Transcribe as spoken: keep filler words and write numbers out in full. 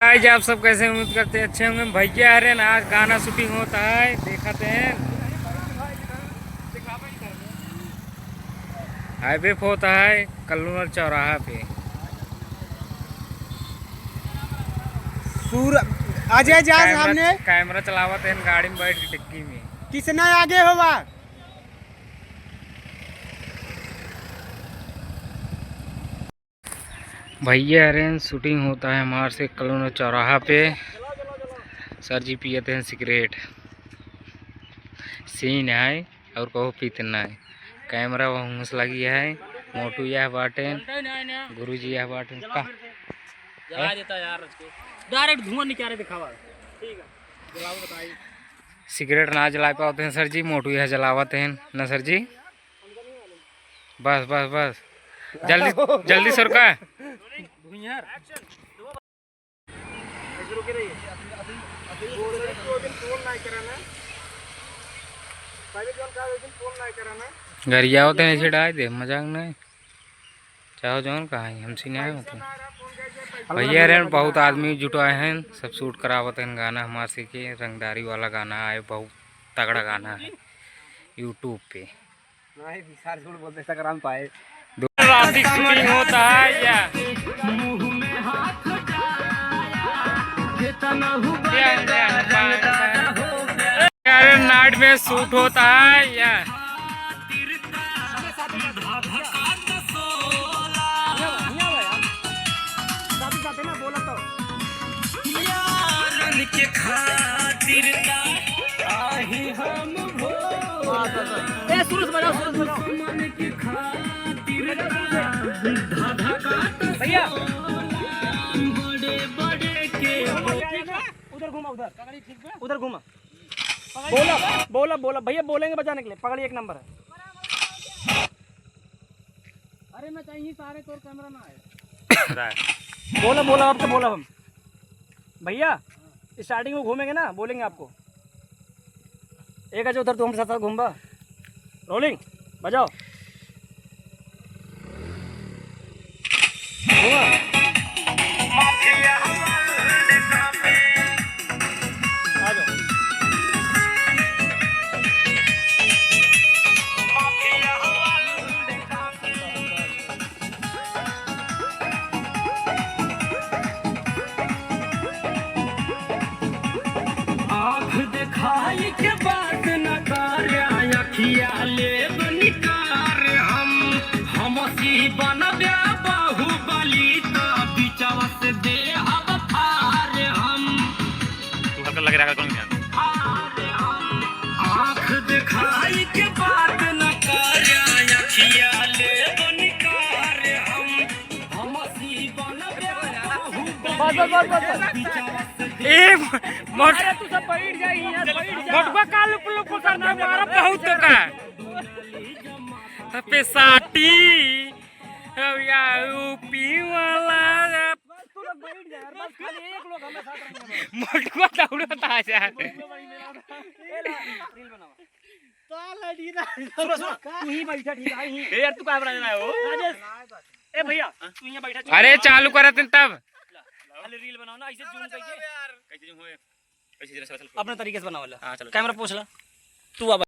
Guys, आप सब कैसे, उम्मीद करते हैं अच्छे होंगे। भैया हरे ना, आज गाना shooting होता है, दिखाते हैं। Highway पे होता है, कल्लूनर चौराहा पे। सूर-, अजय जहाज camera, हमने camera चलावत हैं गाड़ी में बैठ के डिक्की में। कितना आगे होवा? भैया अरेन, shooting होता है हमार से कलोना चौराहा पे। सर जी पियत हैं सिगरेट। Scene है और कहो पीते ना है। Camera वहाँ घुस लगी है। मोटू यह बाटेन, गुरु जी यह बाटेन। का जला देता यार, direct धुआं निकाले दिखावा। ठीक है, जलाओ, बताइए। सिगरेट ना जला पावत हैं सर जी, मोटू यह जलावत हैं ना सर जी। बस, बस, बस। जल्दी, जल्दी सरका। गरियावत हैं, ऐसे डाल दे, मजाक नहीं। चाहो जौन कहा है, हमसे नहीं होता। भैया रे, बहुत आदमी जुटाए हैं, सब shoot करावत हैं गाना हमार से के, रंगदारी वाला गाना आए, बहुत तगड़ा गाना है YouTube पे। नहीं, विशाल झूठ बोलते, Instagram पाए। दो traffic shooting होता है या? अरे night में shoot होता है या? यारन के खातिर का आही हम भोला। ए, सुरेश बजाओ, सुरेश बजाओ। दुश्मन के खातिर का धधकात भैया। बड़े बड़े के उधर घुमा, उधर। उधर घुमा। बोला, बोला, बोला। भैया बोलेंगे बजाने के लिए। पगड़ी एक नंबर है। अरे ना चाहिए सारे, तोर camera ना आए। बोला, बोला, अब तो बोला हम। भैया, starting में घूमेंगे ना, बोलेंगे आपको। एक आज उधर तू हम साथ साथ घूमबा। Rolling, बजाओ। घूमा। आ जाओ। आँख देखाई के बात न कर, अखिया लेब निकार हम। हमसी बनब्या बाहुबली त बिचवा से देहब फार हम। तू हल्का लगे रहा, कौन ध्यान? आँख देखाई के बात न कर, अखिया लेब निकार हम। बस, बस, बस, बस, बस। ए, म-, मोट-, अरे, तू सब बैठ जा, यहाँ बैठ जा। मोटुआ का लुक, लुक करता है, मारा बहुत तो का। तपे साटी, अब या यूपी वाला। बस, तू लोग बैठ जा यार, बस खाली एक लोग हमें साथ रहेंगे बस। मोटुआ दौड़ता है यार। ए, ला, reel बनाओ। साला जी ना। सुनो, सुनो, तू ही बैठा, ठीक है, ही। ए यार, तू काहे बना रहा है वो? राजेश। ए भैया, तू यहाँ बैठा। अरे, चालू करत हैं तब। खाली reel बनाओ ना, ऐसे zoom करके। कैसे zoom होए? कैसे जरा सा, सा अपने तरीके से बनाओ ला। हाँ, चलो। Camera पूछ ला। तू अब